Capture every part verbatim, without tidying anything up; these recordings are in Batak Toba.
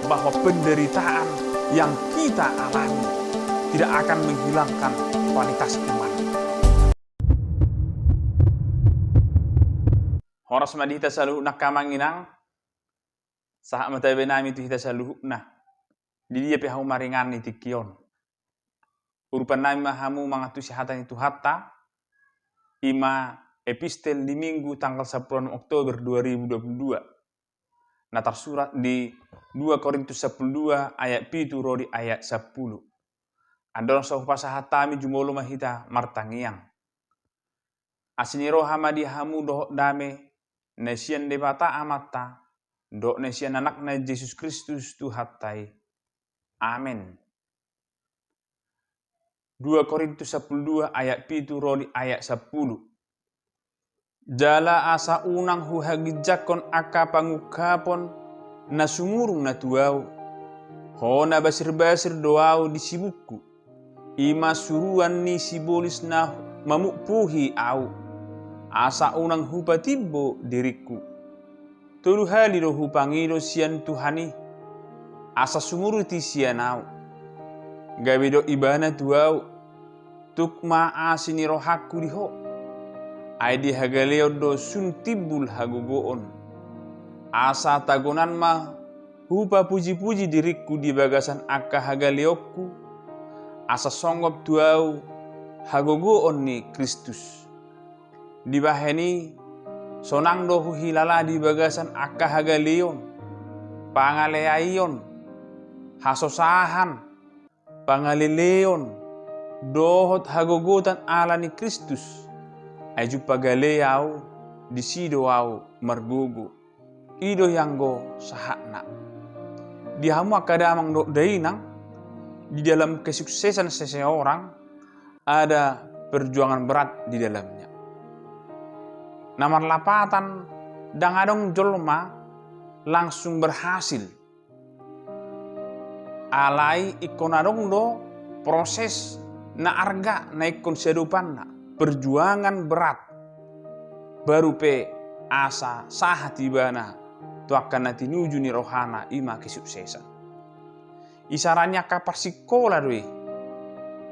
bahwa penderitaan yang kita alami tidak akan menghilangkan kualitas iman. Horas ma di hita saluhutna, angka amang inang, sahat ma tabe nami tu hita saluhutna, di dia pe hamu maringanan di tingki on. Urupan nami ma hamu mangantusi hata ni Tuhanta, i ma epistel di Minggu tanggal sampulu onom Oktober dua ribu dua puluh dua, na tarsurat di dua Korintus sampulu dua ayat pitu ro di ayat sampulu. Andorang so hupasahat hami, jumolo ma hita martangiang. Asi ni roha ma di hamu dohot dame, na sian Debata Amanta, dohot na sian Anakna Jesus Kristus Tuhanta i. Amen. Dua Korintus sampulu dua ayat pitu ro di ayat sampulu. Jala asa unang huhaginjangkon angka pangungkapon na sumurung na tu ahu. Hona basirbasir do ahu di sibukku, i ma suruan ni sibolis na mamukpuhi ahu, asa unang hupatimbo diringku. Tolu hali do hupangido sian Tuhan i, asa sumurut i sian ahu. Gabe didok ibana tu ahu: Tuk ma asi ni rohangku di ho, ai di hagaleon do sun timbul hagogoon. Asa tagonan ma hupapujipuji diringku di bagasan angka hagaleonku, asa songgop tu ahu hagogoon ni Kristus. Dibahen i, sonang do huhilala di bagasan angka hagaleon, pangaleaion, hasosahan, pangaleleon, dohot hagogotan ala ni Kristus, ai jumpang gale ahu, disi do ahu margogo. I do i anggo sahatna. Di hamu angka damang dohot dainang, di dalam kesuksesan seseorang ada perjuangan berat di dalamnya. Na marlapatan, ndang adong jolma langsung berhasil. Alai ingkon adong do proses na arga na ingkon siadopanna, perjuangan berat. Baru pe asa sahat ibana tu angka na tinuju ni rohana, i ma kesuksesan. Isarana angka parsikola do i.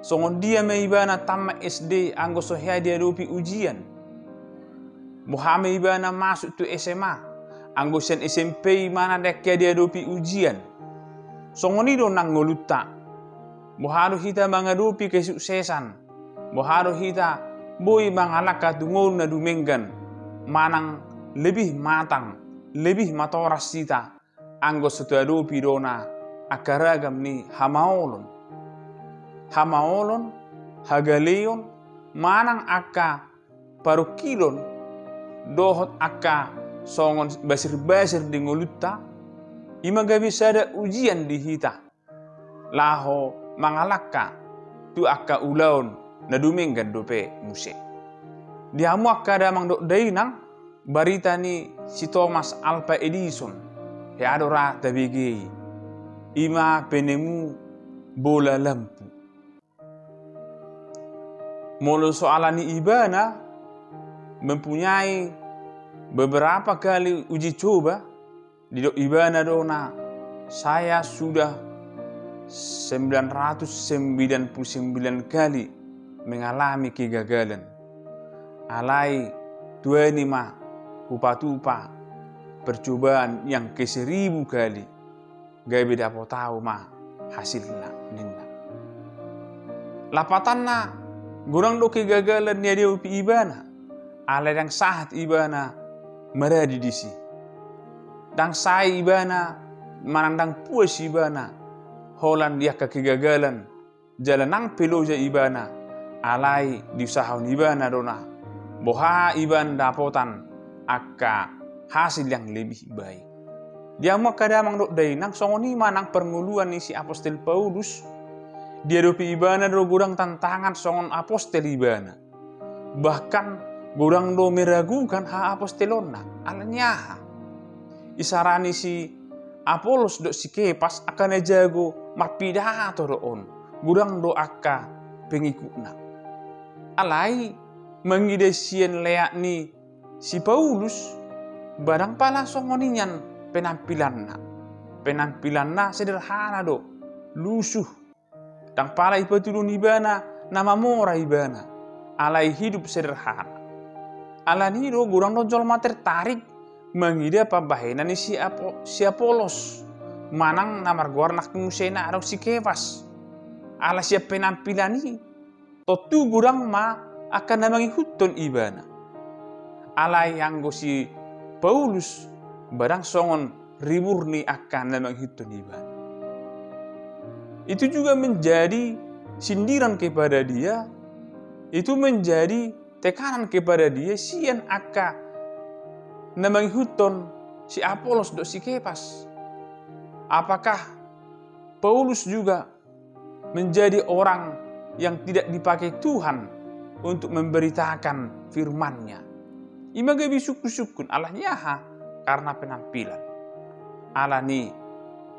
Songon dia ma ibana tamat S D anggo so hea diadopi ujian? Boha ma ibana masuk tu S M A anggo sian S M P i manang ndang hea diadopi ujian? Songon i do nang ngolunta. Boha do hita mangadopi kesuksesan? Boha do hita boi mangalangka tu ngolu na dumenggan manang lebih matang, lebih matoras hita anggo so tadopi do na angka ragam ni hamaolon? Hamaolon, hagaleon, manang angka parungkilon dohot angka songon basirbasir di ngolunta, i ma gabe sada ujian di hita laho mangalangka tu angka ulaon na dumenggan dope muse. Di hamu angka damang dohot dainang, barita ni si Thomas Alva Edison, hea do ra tabege i, i ma penemu bola lampu. Molo so ala ni ibana mempunyai beberapa kali uji coba, didok ibana do na, saya sudah sembilan ratus sembilan puluh sembilan kali mengalami kegagalan. Alai tuani ma hupatupa percobaan yang keseribu kali, gabe dapot ahu ma hasilna, ninna. Lapatanna, godang do kegagalan na diadopi ibana, alai ndang sahat ibana maradi disi. Ndang sae ibana manang ndang puas ibana holan di angka kegagalan, jala nang pe loja ibana, alai diusahahon ibana do na boha ibana dapotan angka hasil yang lebih baik. Di hamu angka damang dohot dainang, songon i ma nang parngoluan ni si Apostel Paulus, diadopi ibana do godang tantangan songon apostel ibana. Bahkan godang do meragukan haapostolonna. Ala ni aha? Isarana si Apolos dohot si Kepas angka na jago marpidato do on, godang do angka pengikutna. Alai mangida sian leak ni si Paulus, ba ndang pala songon i nian penampilanna. Penampilanna sederhana do, lusuh. Ndang pala ipatuduhon ibana na mamora ibana, alai hidup sederhana. Alani do godang do jolma tertarik mangida pambahenan ni si Apo-, si Apolos, manang na margoar nangkin muse na adong si Kepas. Ala sian penampilan i, tontu godang ma angka na mangihuthon ibana. Alai anggo si Paulus, ba ndang songon ribur ni angka na mangihuthon ibana. Itu juga menjadi sindiran kepada dia, itu menjadi tekanan kepada dia sian angka na mangihuthon si Apolos dohot si Kepas. Apakah Paulus juga menjadi orang yang tidak dipakai Tuhan untuk memberitakan firman-Nya? I ma gabe sungkun-sungkun, alani aha? Karena penampilan. Alani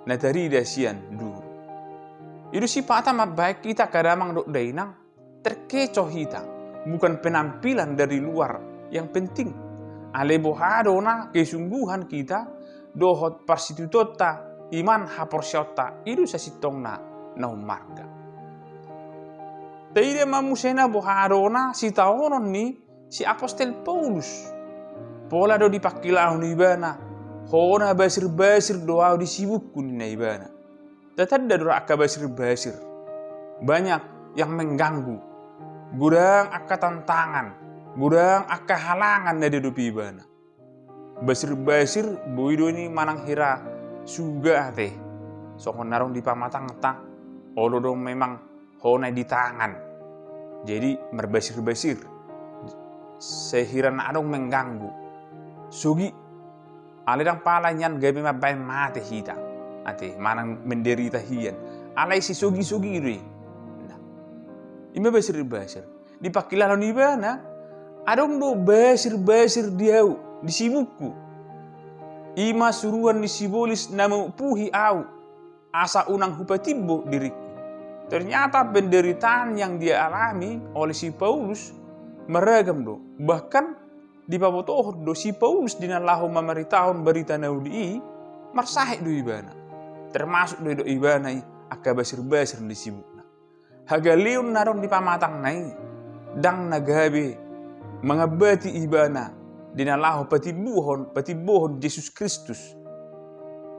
na tarida sian duru. I do sipata mambahen hita angka damang dohot dainang, terkecoh hita, bukan penampilan dari luar yang penting. Alai boha do na kesungguhan hita dohot parsitutuonta, iman haporseaonta, i do sasintongna na ummarga. Taida ma muse na boha do na sitaonon ni si Apostel Paulus. Pola do dipangkilahon ibana, hona basir-basir do ahu di sibukku, ninna ibana. Tatanda do ra angka basir-basir. Banyak yang mengganggu. Godang angka tantangan, godang angka halangan na diadopi ibana. Basir-basir boi do i manang hira suga ate. Songon na adong di pamatangta, olo do memang hona i di tangan. Jadi marbasir-basir. Sai hira na adong mengganggu. Sogi. Alai ndang pala nian gabe mambahen mate hita ate, manang menderita hian. Alai sisogi-sogi do i. Nah, i ma basir-basir. Dipangkilahon ibana, adong do basir-basir di ahu, di sibukku. I ma suruan ni sibolis na mampuhi ahu, asa unang hupatimbo diringku. Ternyata penderitaan yang dialami oleh si Paulus maragam do. Bahkan dipabotohon do si Paulus di na laho mamaritahon barita na uli i, marsahit do ibana. Termasuk do didok ibana i angka basir-basir di sibukna. Hagaleon na adong di pamatangna i ndang na gabe mangambati ibana di na laho patimbohon, patimbohon Jesus Kristus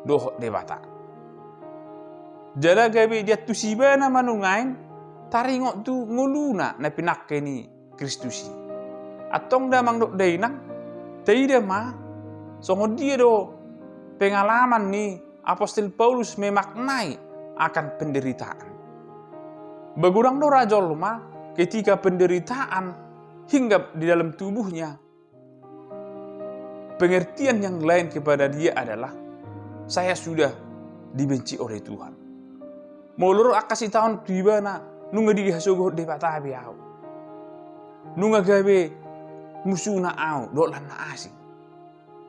dohot Debata. Jala gabe diantusi ibana ma nuaeng taringot tu ngoluna na pinangke ni Kristus i. Antong damang dohot dainang, taida ma songon dia do pengalaman ni Apostel Paulus memaknai akan penderitaan. Ba godang do ra jolma ketika penderitaan hinggap di dalam tubuhnya, pengertian yang lain kepada dia adalah, "Saya sudah dibenci oleh Tuhan." Molo ro angka sitaonon tu ibana, nunga dihasogohon Debata be ahu. Nunga gabe musuna ahu dohot lan na asing.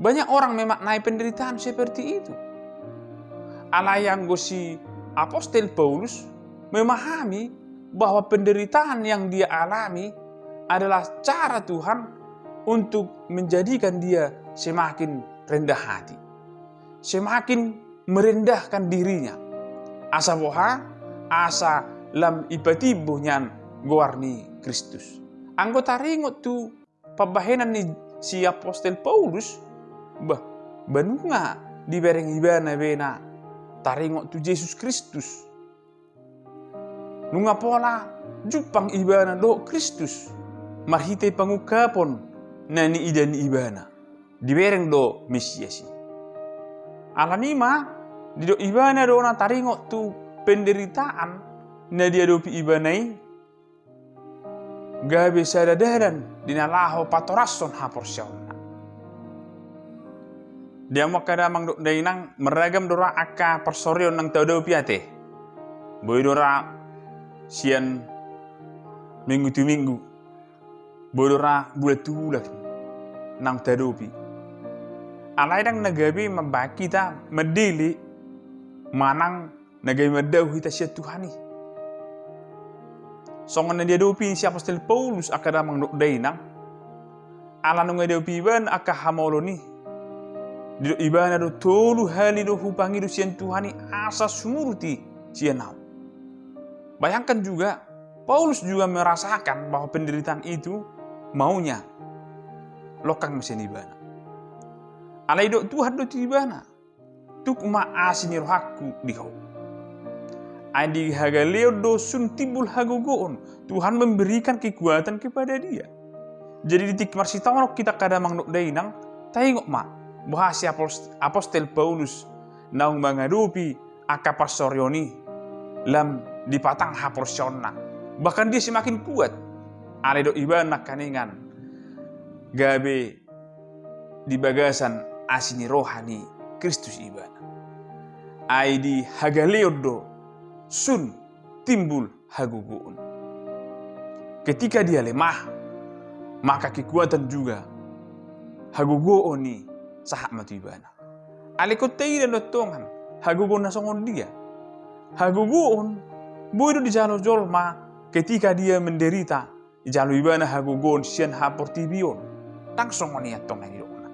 Banyak orang memaknai penderitaan seperti itu. Alai anggo si Apostel Paulus memahami bahwa penderitaan yang dia alami adalah cara Tuhan untuk menjadikan dia semakin rendah hati, semakin merendahkan dirinya. Asa boha? Asa lam ipatimbo nian goar ni Kristus. Anggo taringot tu pambahenan ni si Apostel Paulus, bah, ba nunga dibereng ibana be na taringot tu Jesus Kristus. Nunga pola jumpang ibana dohot Kristus marhite pangungkapon na niida ni ibana. Dibereng do Mesias i. Alani i ma didok ibana do na taringot tu penderitaan na diadopi ibana i, gabe sada dalan di na laho patorashon haporseaonna. Di hamu angka damang dohot dainang, marragam do ra angka parsoreon naung taadopi ate. Boi do ra sian minggu tu minggu, boi do ra bulan tu bulan naung taadopi. Alai ndang na gabe mambahen hita mandele manang na gabe mandao hita sian Tuhan i. Songon na diadopi ni si Apostel Paulus angka damang dohot dainang, ala nunga diadopi ibana angka hamaolon i, Didok ibana do, tolu hali do hupangido sian Tuhan i asa sumurut i sian ahu. Bayangkan juga, Paulus juga merasakan bahwa penderitaan itu maunya longkang ma sian ibana. Alai didok Tuhan do tu ibana, tuk ma asi ni rohangku di ho. Ai di hagaleon do sun timbul hagogoon, Tuhan memberikan kekuatan kepada dia. Jadi di tingki marsitaonon hita angka damang dohot dainang, taingot ma, boha si apos-, apostel Paulus naung mangadopi angka pansorion i lam dipatang haporseaonna. Bahkan dia semakin kuat. Alai didok ibana nangkaningan gabe di bagasan asi ni roha ni Kristus ibana. Ai di hagaleon do sun timbul hagogoon. Ketika dia lemah, maka kekuatan juga hagogoon i sahat ma tu ibana. Alai ingkon taida do tongon hagogoon na songon dia. Hagogoon boi do dijalo jolma ketika dia menderita, dijalo ibana hagogoon sian haportibion. Ndang songon i antong na nidokna.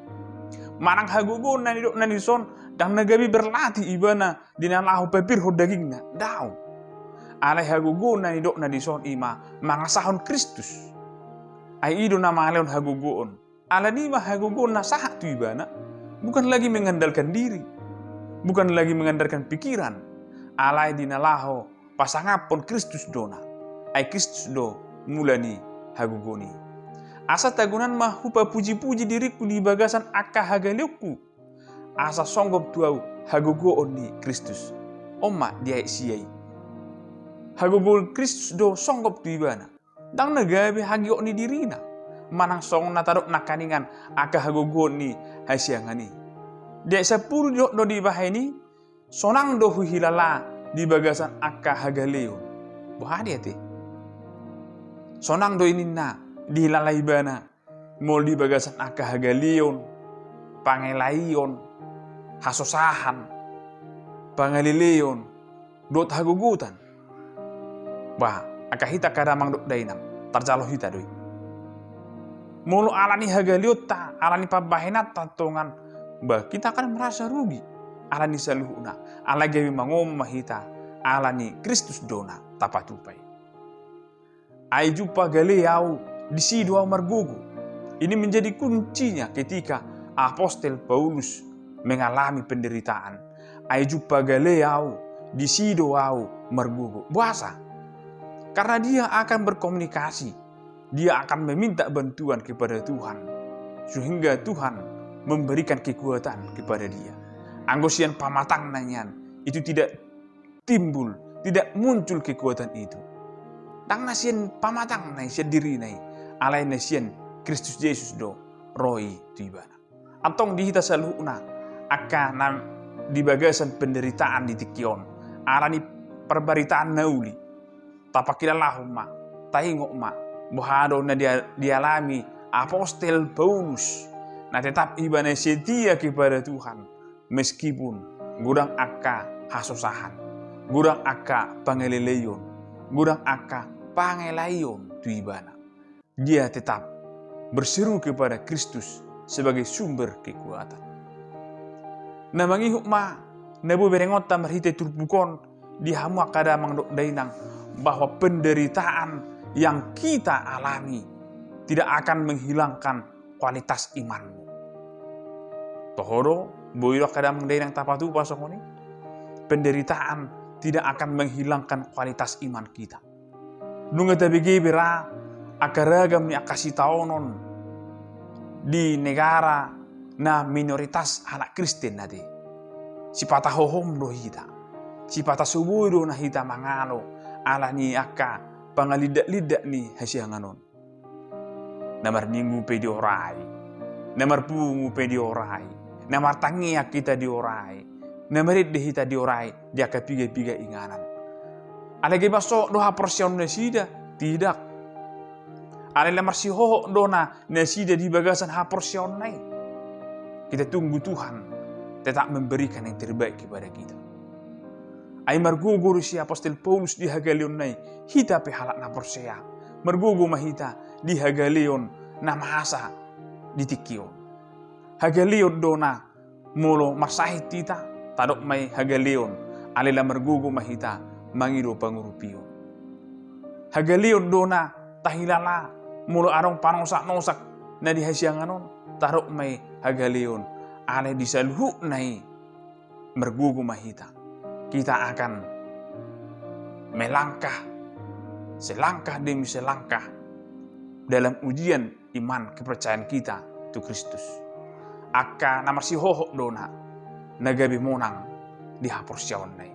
Manang hagogoon na nidokna dison, ndang na gabe berlatih ibana di na laho papirhon dagingna, daong. Alai hagogoon na nidokna dison i ma mangasahon Kristus. Ai i do na mangalehon hagogoon. Alani i ma hagogoon na sahat tu ibana, bukan lagi mengandalkan diri, bukan lagi mengandalkan pikiran, alai di na laho pasangaphon Kristus do na. Ai Kristus do mula ni hagogoon i. Asa tagonan ma hupapujipuji diringku di bagasan angka hagaleonku, asa songgop tu ahu hagogoon ni Kristus. On ma di ayat sia i. Hagogoon Kristus do songgop tu ibana. Ndang na gabe hagigok ni dirina. Manang songon na tadok nangkaningan angka hagogoon ni hasiangan i. Di ayat sampulu didok do dibahen i, sonang do huhilala di bagasan angka hagaleon. Boha do i ate? Sonang do i ninna dihilala ibana molo di bagasan angka hagaleon, pangelaion, hasosahan, pangaleleon, dohot hagogotan. Bah, angka hita angka damang dohot dainang, tarjalo hita do i. Molo alani hagaleonta, alani pambahenanta tongon, bah, kita akan merasa rugi alani saluhutna. Alai gabe mangomo ma hita, alani Kristus do na tapatupa i. Ai jumpa gale ahu, disi do ahu margogo. Ini menjadi kuncinya ketika apostel Paulus mengalami penderitaan. Ai jumpa gale ahu, disi do ahu margogo. Boasa? Karena dia akan berkomunikasi, dia akan meminta bantuan kepada Tuhan, sehingga Tuhan memberikan kekuatan kepada dia. Anggo sian pamatangna nian, itu tidak timbul, tidak muncul kekuatan itu. Ndang na sian pamatangna i, sian dirina i, alai na sian Kristus Jesus do ro i tu ibana. Antong di hita saluhutna, angka na di bagasan penderitaan di tingki on, alani parbaritaan na uli, tapangkilalahon ma, taingot ma, boha do na dia-, dialami apostel Paulus, na tetap ibana setia kepada Tuhan, meskipun godang angka hasosahan, godang angka pangaleleon, godang angka pangelaion tu ibana. Dia tetap berseru kepada Kristus sebagai sumber kekuatan. Na mangihut ma na boi berengonta marhite turpuk on di hamu angka damang dohot dainang, bahwa penderitaan yang kita alami tidak akan menghilangkan kualitas imanmu. Toho do, boi do angka damang dainang tapatupa songon i. Penderitaan tidak akan menghilangkan kualitas iman kita. Nunga tabege be ra angka ragam ni angka sitaonon di negara na minoritas halak Kristen ate. Sipata hohom do hita. Sipata so boi do na hita mangalo alani angka pangalindak-lindak ni hasiangan on. Na marminggu pe diorai, na marpungu pe diorai, na martangiang hita diorai, na marende hita diorai di angka piga-piga inganan. Alai gabe marsohot do haporseaon nasida? Tidak. Alai na marsihohot do na nasida di bagasan haporseaonna i? Kita tunggu Tuhan tetap memberikan yang terbaik kepada kita. Ai margogo do si apostel Paulus di hagaleonna i, hita pe halak na porsea, margogo ma hita di hagaleon na masa di tingki on. Hagaleon do na Molo marsahit hita, tadok ma i hagaleon, alai lam margogo ma hita mangido pangurupion. Hagaleon do na tahilala, molo adong panosaknosak na di hasiangan on, tadok ma i hagaleon, alai di saluhutna i margogo ma hita. Kita akan melangkah selangkah demi selangkah dalam ujian iman kepercayaan kita tu Kristus. Angka na marsihohot do na, na gabe monang di haporseaonna i.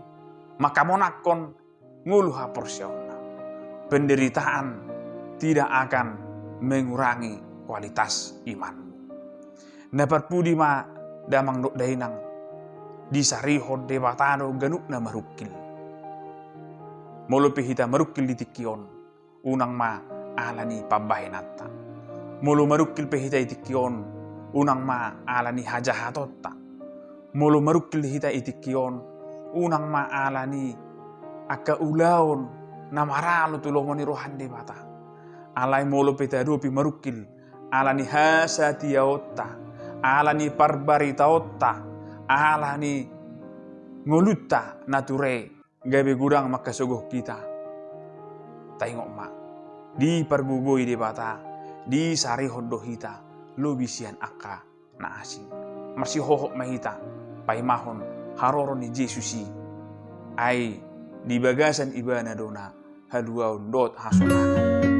Mangkamonangkon ngolu haporseaonna. Penderitaan tidak akan mengurangi kualitas imanmu. Na parpudi ma damang dohot dainang, disarihon Debata do ganup na marungkil. Molo pe hita marungkil di tingki on, unang ma ala ni pambahenanta. Molo marungkil pe hita di tingki on, unang ma ala ni hajahatonta. Molo marungkil hita di tingki on, unang ma ala ni angka ulaon na maralo tu lomo ni roha ni Debata. Alai molo pe tadopi marungkil ala ni hasatiaonta, ala ni parbaritaonta, ala ni ngolunta na ture gabe godang mangkasogohon hita. Taingot ma, dipargogoi Debata, disarihon do hita lobi sian angka na asing. Marsihohot ma hita paimahon haroro ni Jesus i. Ai di bagasan Ibana do na haluaon dohot hasonangan.